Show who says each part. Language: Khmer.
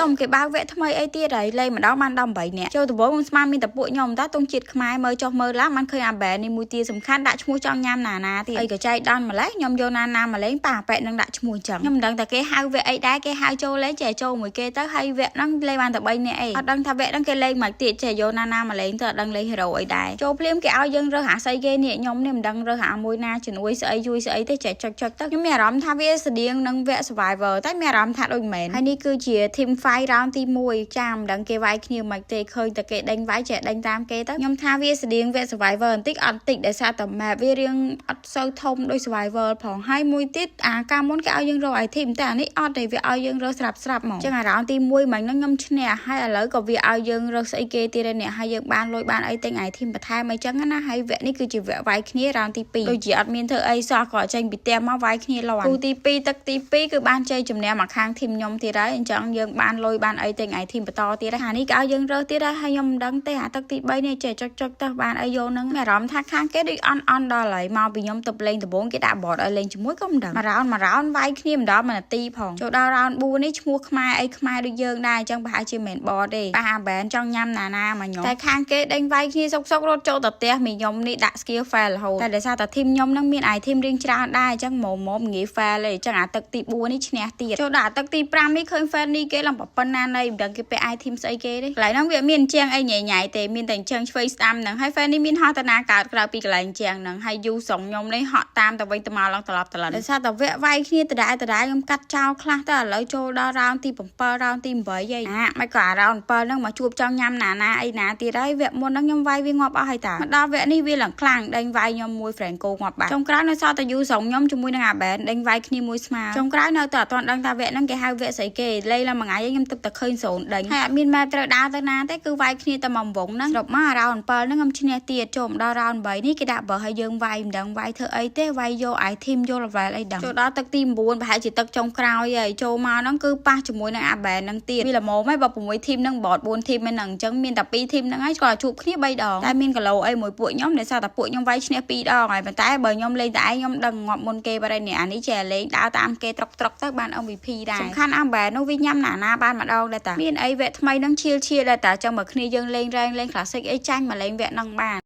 Speaker 1: ចំគេបើកវគ្គថ្មីអីទៀតហើយលេងម្ដងបាន18នាក់ចូលដំបូងខ្ញុំស្មានមានតែពួកខ្ញុំតាទងជាតិខ្មែរមើលចុះមើលឡើងបានឃើញអាបែនេះមួយទៀតសំខាន់ដាក់ឈ្មោះចង់ញ៉ាំណាណាទៀតអីក៏ចៃដន្យម្លេះខ្ញុំយកណាណាមកលេងប៉ាប៉ែនឹងដាក់ឈ្មោះចឹងខ្ញុំមិនដឹងតែគេហៅវគ្គអីដែរគេហៅចូលលេងចេះចូលមួយគេទៅហើយវគ្គហ្នឹងលេងបានតែ3នាក់អីអត់ដឹងថាវគ្គហ្នឹងគេលេងមកទៀតចេះយកណាណាមកលេងទៅអត់ដឹងលេង hero អីដែរចូលភ្លាមគេឲ្យយើងរើសអាស្អីគេនេះខ្ញុំនេះមិនដឹងរើសអាមួយណាជំនួយស្អីជួយស្អីទេចេះចុចចុចទៅខ្ញុំមានអារម្មណ៍ថាវាស្តៀងនឹងវគ្គ survivor តែមានអារម្មណ៍ថាដូចមិនមែនហើយនេះគឺជា team fight round ទី1ចាមិនដឹងគេវាយគ្នាមិនទេឃើញតែគេដេញវាយចេះដេញតាមគេទៅខ្ញុំថាវាស្តៀងវគ្គ survivor បន្តិចអត់បន្តិចដោយសារតែ map វារៀងអត់សូវធំដូច survivor ផងហើយមួយទៀតអាកាលមុនគេឲ្យយើងរក item តែអានេះអត់ទេវាឲ្យយើងរើសស្រាប់ស្រាប់ហ្មងចឹងអា round ទី1មិញហ្នឹងខ្ញុំឈ្នះហើយឥឡូវក៏វាឲ្យយើងរើសស្អីគេទៀតដែរនេះហើយយើងបានលុយបានអីទិញ item បន្ថែមអីចឹងណាហើយវគ្គនេះគឺជាវគ្គវាយគ្នា round ទី2ដូចជាអត់មានធ្វើអីសោះក៏ចេញពីផ្ទះមកវាយគ្នាលាន់គូទី2ទឹកទី2គឺបានជ័យជំនះមកខាង team ខ្ញុំទៀតហើយអញ្ចឹងយើងបានលុយបានអីទិញ item បន្តទៀតហើយអានេះគេឲ្យយើងរើសទៀតហើយហើយខ្ញុំមិនដឹងទេអាទឹកទី3នេះចេះចុចចុចទៅបានអីយកនឹងមានអារម្មណ៍ថាខាងគេដូចអន់អន់ដល់ហើយមកពីខ្ញុំទៅលេងដំបូងគេដាក់ bot ឲ្យលេងជាមួយក៏មិនដឹងមួយ round មួយ round វាយគ្នាមិនដល់មួយនាទីផងចូលដល់ round 4នេះឈ្មោះខ្មែរអីខ្មែរដូចយើងដែរអញ្ចឹងប្រហែលជាមិនមែន bot ទេប៉ះអាបែនចង់ញ៉ាំណាណាមកខ្ញុំតែខាងគេដេញវាយគ្នាសុកសុករត់ចូលទៅផ្ទះមីខ្ញុំនេះដាក់ skill fail រហូតតែដោយសារតែ team ខ្ញុំនឹងមាន item រៀងច្រើនដែរអញ្ចឹងមុំមុំងាយ fail ទេអញ្ចឹងអាទឹកទី4នេះឈ្នះទៀតចូលដល់អាទឹកទី5នេះឃើញ fail នេះគេឡើងប៉ុណ្ណាណីមិនដឹងគេពាក់ item ស្អីគេទេកន្លែងហ្នឹងវាមានអញ្ចឹងអីញ៉ៃញ៉ៃទេមានតែអញ្ចឹងឆ្វេងស្ដាំហ្នឹងហើយ fan នេះមានហោះតាណាកើតក្រៅពីកន្លែងជាងហ្នឹងហើយយូសងខ្ញុំនេះហក់តាមទៅវិញទៅមកឡើងត្រឡប់ត្រឡប់ដោយសារតែវគ្គវាយគ្នាដដែលដដែលខ្ញុំកាត់ចោលខ្លះទៅឥឡូវចូលដល់ round ទី7 round ទី8ហើយអាមិនក៏អា round 7ហ្នឹងមកជួបចង់ញ៉ាំណាណាអីណាទៀតហើយវគ្គមុនហ្នឹងខ្ញុំវាយវាងាប់អស់ហើយតាមកដល់វគ្គនេះវាឡើងខ្លាំងដេញវាយខ្ញុំមួយ Franco ងាប់បាត់ចុងក្រោយនៅសល់តែយូសងខ្ញុំជាមួយនឹងអាបែនដេញវាយគ្នាមួយស្មើចុងក្រោយនៅតែអត់ទាន់ដឹងថាវគ្គហ្នឹងគេហៅវគ្គស្អីគេលេងឡើងមួយថ្ងៃខ្ញុំទឹកតែឃើញសូនដេញហើយអត់មាន map ត្រូវដើរទៅណាទេគឺវាយគ្នាតែមួយវងហ្នឹងស្រុបមកអា round 7ហ្នឹងខ្ញុំឈ្នះទៀតចូលមកដល់ round 8នេះគេដាក់បើឲ្យយើងវាយមិនដឹងវាយធ្វើអីទេវាយយក item យក level អីដឹងចូលដល់ទឹកទី9ប្រហែលជាទឹកចុងក្រោយហើយចូលមកហ្នឹងគឺប៉ះជាមួយនឹងអាបែនហ្នឹងទៀតវាល្មមហើយបើ6 team ហ្នឹង bot 4 team ហ្នឹងអញ្ចឹងមានតែ2 team ហ្នឹងហើយគាត់ជួបគ្នា3ដងតែមានគីឡូអីមួយពួកខ្ញុំដោយសារតែពួកខ្ញុំវាយឈ្នះ2ដងហើយប៉ុន្តែបើខ្ញុំលេងតែឯងខ្ញុំដឹងងាប់មុនគេបាត់ហើយនេះអានេះចេះលេងដើរតាមគេត្រុកត្រុកទៅបាន MVP ដែរសំខាន់អាបែននោះវាញ៉ាំណាណាបានម្ដងដែរតាមានអីវគ្គថ្មីហ្នឹងឈៀលឈៀលដែរតាចឹងបើគ្នាយើងលេងរែងលេង classic អីចាញ់មកលេងវគ្គហ្នឹងបាន។